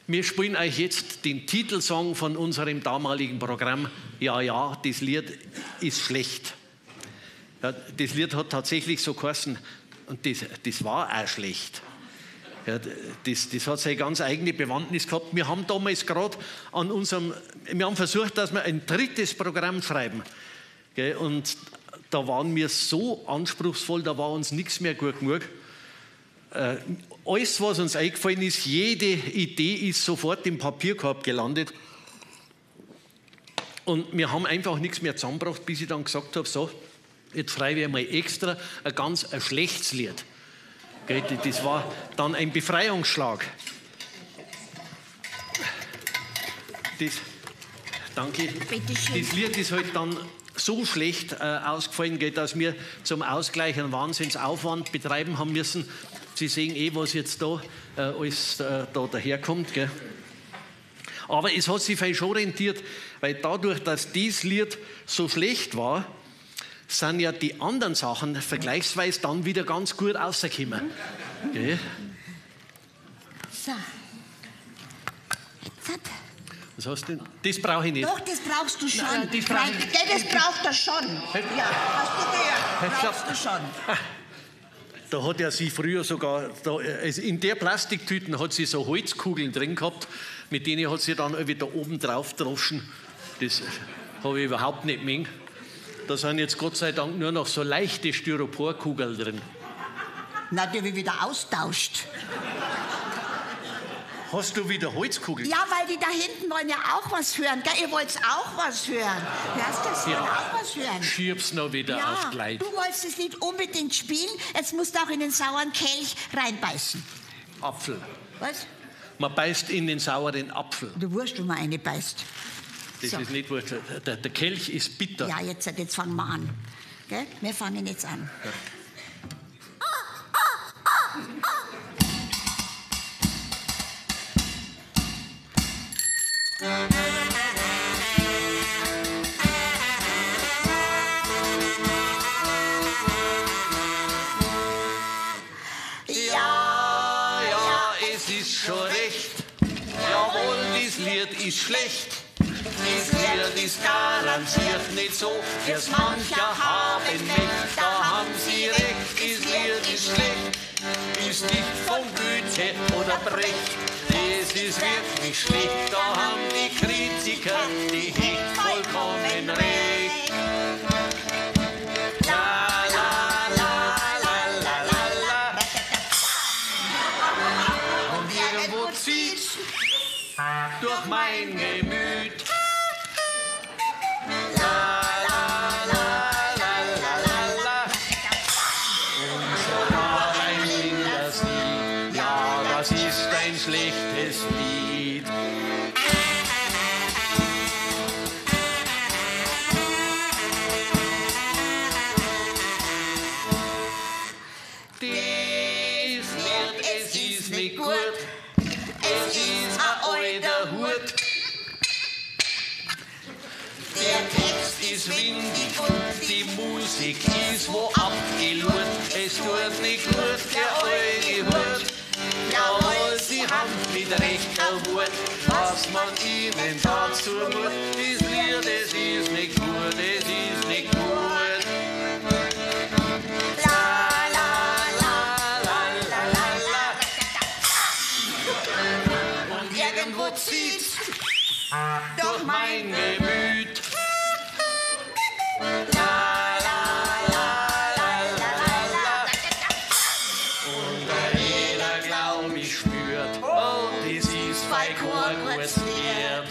Wir spielen euch jetzt den Titelsong von unserem damaligen Programm. Ja, ja, das Lied ist schlecht. Ja, das Lied hat tatsächlich so geheißen und das war auch schlecht. Ja, das hat seine ganz eigene Bewandtnis gehabt. Wir haben damals grad an unserem, wir haben versucht, dass wir ein drittes Programm schreiben. Gell, und da waren wir so anspruchsvoll, da war uns nichts mehr gut genug. Alles, was uns eingefallen ist, jede Idee ist sofort im Papierkorb gelandet. Und wir haben einfach nichts mehr zusammengebracht, bis ich dann gesagt habe, so, jetzt schreibe ich einmal extra ein ganz ein schlechtes Lied. Gell, das war dann ein Befreiungsschlag. Das, danke. Bitte schön. Das Lied ist halt dann so schlecht ausgefallen, gell, dass wir zum Ausgleich einen Wahnsinnsaufwand betreiben haben müssen. Sie sehen eh, was jetzt da alles da daherkommt. Gell. Aber es hat sich vielleicht schon rentiert, weil dadurch, dass dieses Lied so schlecht war, sind ja die anderen Sachen vergleichsweise dann wieder ganz gut rausgekommen. Gell? So. Jetzt. Was hast du denn? Das brauche ich nicht. Doch, das brauchst du schon. Nein, das brauch ich nicht. Nein, das braucht er schon. Ja, hast du gehört? Halt, Brauchst stopp. du schon. Ah, da hat ja sie früher sogar, da, also in der Plastiktüten hat sie so Holzkugeln drin gehabt, mit denen hat sie dann irgendwie da oben drauf droschen. Das habe ich überhaupt nicht mögen. Da sind jetzt Gott sei Dank nur noch so leichte Styroporkugeln drin. Na, die wird wieder austauscht. Hast du wieder Holzkugeln? Ja, weil die da hinten wollen ja auch was hören. Gell? Ihr wollt auch was hören. Hörst du das? Sie Ja. wollen auch was hören. Schieb's noch wieder Ja, auf die Leute. du wolltest das Lied unbedingt spielen. Jetzt musst du auch in den sauren Kelch reinbeißen. Apfel. Was? Man beißt in den sauren Apfel. Du wurscht, wenn man eine beißt. Das So. ist nicht wurscht. Der Kelch ist bitter. Ja, jetzt fangen wir an. Gell? Wir fangen jetzt an. Ja. Ja, ja, es ist schon recht. Jawohl, das Lied ist schlecht. Das Lied ist garantiert nicht so, wie's mancher haben möchte. Da haben sie recht, das Lied ist schlecht. Ist nicht von Goethe oder Brecht. Es ist wirklich schlecht, da haben die Kritiker die Hecht vollkommen recht. La, la, la, la, la, la, la. Und irgendwo zieht's durch mein Gemüt. La, la, la, la, la, la, la. Und sogar ein blindes Lied, ja, das ist ein schlechtes Lied. Dies Lied, es ist nicht gut, es ist ein alter Hut. Der Text ist windig und die Musik ist wo abgelurt. Es tut nicht gut, der alte Hut. Jawohl, sie haben mit rechter Wut, was man ihnen dazu mut. Dies Lied, es ist nicht gut, es ist nicht gut. La, la, la, la, la, la, la. Und irgendwo zieht's durch mein Gemüt. La, la, la, la, la, la, la. Und jeder, glaub ich, spürt, oh, das ist fei kein gutes Lied.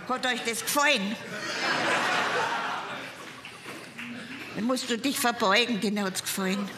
Hat euch das gefallen? Dann musst du dich verbeugen, denen hat's gefallen.